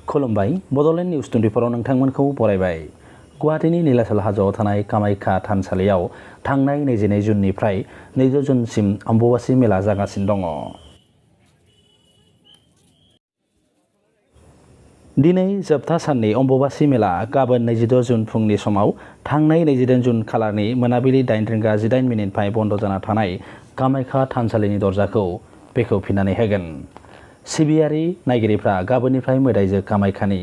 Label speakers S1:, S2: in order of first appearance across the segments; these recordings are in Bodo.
S1: खुलुमबाय बड'लेण्ड निउज 24 आव नोंथांमोनखौ बरायबाय। गुवाहाटीनि नीलाचल हाजोआव थानाय कामाख्या थानसालियाव थांनाय 22 जुननिफ्राय 2 जुनसिम अम्बुबाची मेला जागासिनो दङ। दिनै जोबथा साननि अम्बुबाची मेला गाबोन 26 जुन फुंनि समाव थांनाय 28 जुन खालारनि मोनाबिलि 8:18 निफ्राय बन्द जाना थानाय कामाख्या थानसालिनि दरजाखौ बेखेवफिननानै होगोन। सिबियारि नायगिरिफ्रा गाबोननिफ्राय मोदाइजो कामाख्यानि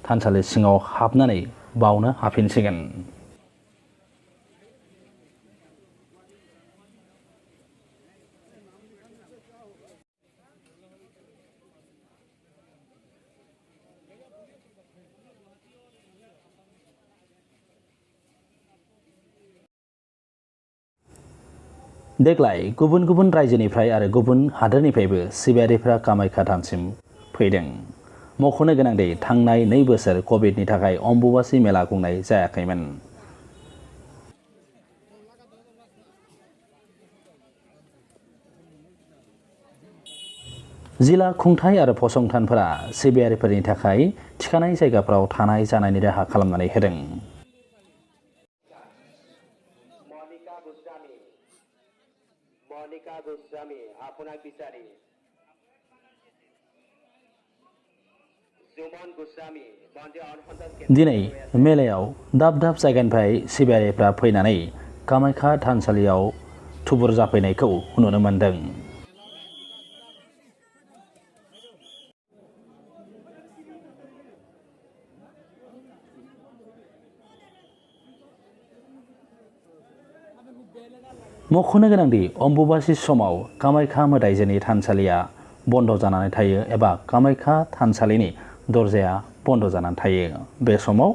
S1: थानसालि सिङाव हाबनानै बावनो हाफिनसिगोन। देग्लाय गुबुन गुबुन रायजोनिफ्राय आरो गुबुन हादोरनिफ्रायबो सिबियारिफ्रा कामाख्या थानसिम फैदों। मख'नो गोनांदि थांनाय 2 बोसोर कभिडनि थाखाय अम्बुबाची मेला खुंनाय जायाखैमोन। जिला खुंथाय आरो फसंथानफोरा सिबियारिफोरनि थाखाय थिखानाय जायगाफोराव थानाय जानायनि राहा खालामनानै होदों।
S2: मनिका गोस्वामी आपनाक बिचारी जुमन गोस्वामी
S1: दिनै मेलायाव दाब दाब जायगानिफ्राय सिबियारिफ्रा फैनानै कामाख्या थानसालियाव थुबुर जाफैनायखौ नुनो मोन्दों। मख'नो गोनांदि अम्बुबाची समाव कामाख्या मोदाइजोनि थानसालिया बन्द जानानै थायो एबा कामाख्या थानसालिनि दरजाया बन्द जानानै थायो। बे समाव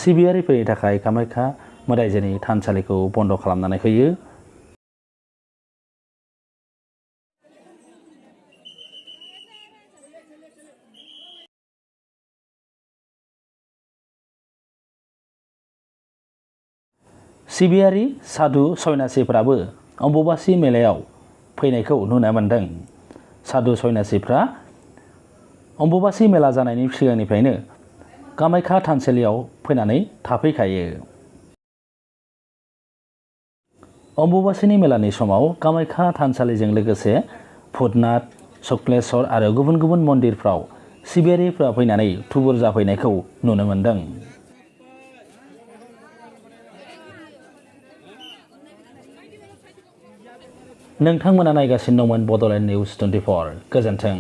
S1: सिबियारिफोरनि थाखाय कामाख्या मोदाइजोनि थानसालिखौ बन्द खालामनानै होयो। सिबियारि साधु सन्यासिफ्राबो अम्बुबाची मेलायाव फैनायखौ नुनो मोन्दों। साधु सन्यासिफ्रा अम्बुबाची मेला जानायनि सिगांनिफ्रायनो कामाख्या थानसालियाव फैनानै थाफैखायो। अम्बुबाचीनि मेलानि समाव कामाख्या थानसालिजों लोगोसे भुतनाथ, शुक्लेश्वर आरो गुबुन गुबुन मन्दिरफ्राव सिबियारिफ्रा फैनानै थुबुर जाफैनायखौ नुनो मोन्दों। नोंथांमोना नायगासिनो दंमोन बड'लेण्ड निउज 24। गोजोन्थों।